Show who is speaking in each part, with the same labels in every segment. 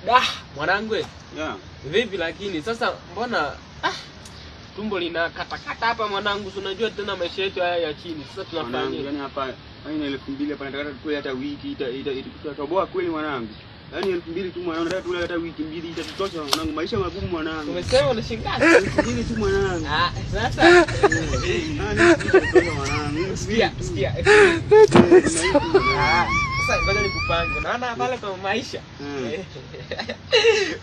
Speaker 1: Dah, mwanangu.
Speaker 2: Yeah.
Speaker 1: Vipi lakini sasa mbona tumbo lina katakata hapa mwanangu, si unajua tena maisha yetu haya ya chini. Sasa
Speaker 2: Mwanangu,
Speaker 1: tunafanyaje?
Speaker 2: yani hapa yani 2000 hapa nataka tukule hata wiki itatoboa kweli mwanangu. Yaani 2000 tu mwanangu, nataka tule hata wiki mbili itatutosha mwanangu. Maisha magumu mwanangu.
Speaker 1: Umesema unashingapi?
Speaker 2: 2000 tu mwanangu.
Speaker 1: Ah, sasa
Speaker 2: Yaani itatutosha mwanangu.
Speaker 1: sikia, sikia. Ah, sasa ngoja nikupange. Naona pale kwa maisha.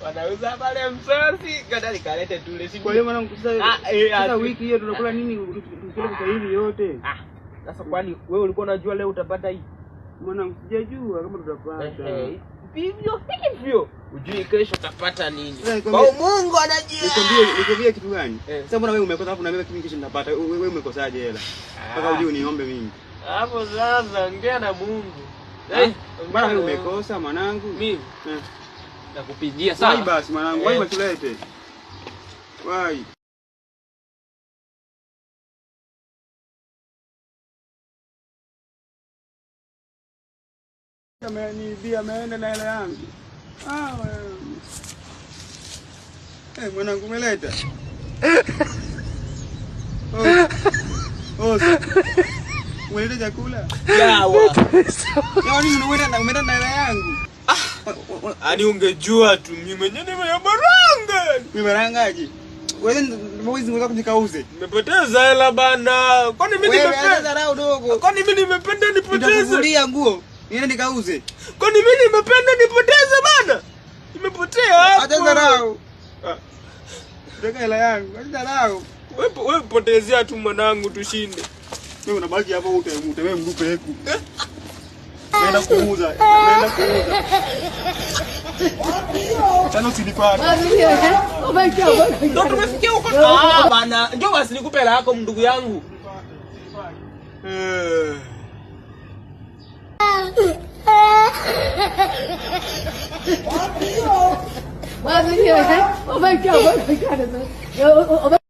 Speaker 1: Wanauza pale msosi, ngoja nikalete tule. Si
Speaker 2: Kwa hiyo mwanangu sasa
Speaker 1: Ah, eh,
Speaker 2: sasa
Speaker 1: ah,
Speaker 2: wiki hiyo tunakula nini tukila sasa hivi yote?
Speaker 1: Ah, sasa kwani wewe ulikuwa unajua leo utapata hii?
Speaker 2: Mwanangu sijajua kama tutapata.
Speaker 1: Eh, vivyo hivyo. Ujui kesho utapata nini.
Speaker 2: Sasa
Speaker 1: Kwa
Speaker 2: nikwambie-
Speaker 1: Mungu anajua.
Speaker 2: Nikwambie nikwambie kitu gani?
Speaker 1: Eh.
Speaker 2: Sasa mbona wewe umekosa alafu na mimi kesho nitapata? Wewe umekosaje hela? Mpaka uje uniombe mimi.
Speaker 1: Hapo sasa ongea na Mungu.
Speaker 2: Ah,
Speaker 1: Eh,
Speaker 2: Mbona wewe umekosa mwanangu?
Speaker 1: Mimi
Speaker 2: Eh.
Speaker 1: nakupigia
Speaker 2: Wai
Speaker 1: sawa.
Speaker 2: basi mwanangu, wai
Speaker 1: Eh.
Speaker 2: basi tulete. Wai. Ameniibia, ameenda na hela yangu. Ah, wewe. Eh, mwanangu umeleta. Oh. Oh. Umeleta chakula?
Speaker 1: Yawa.
Speaker 2: Ya nini umeenda na hela yangu?
Speaker 1: Yaani ungejua tu mimi mwenyewe nimeyabaranga.
Speaker 2: Nimerangaje? Wewe mwezi ngoja kunikauze.
Speaker 1: Nimepoteza hela bana. Kwani mimi
Speaker 2: Wewe acha
Speaker 1: nimependa?
Speaker 2: dharau dogo.
Speaker 1: Kwani mimi nimependa nipoteze?
Speaker 2: Nitakuvulia nguo. Niende nikauze.
Speaker 1: Kwani mimi nimependa nipoteze bana? Nimepotea hapo.
Speaker 2: Acha dharau.
Speaker 1: Ah.
Speaker 2: Nataka hela yangu. Acha dharau.
Speaker 1: Wewe potezea tu mwanangu tushinde.
Speaker 2: Wewe unabaki hapo utewe mguu peku. Naenda kuuza. Naenda kuuza. Tano silipata.
Speaker 1: Ndio tumefikia huko. Ah bana, njoo basi nikupe hela yako ndugu yangu. Eh.
Speaker 3: 我要生气了，我被叫，我被看的时候，我我。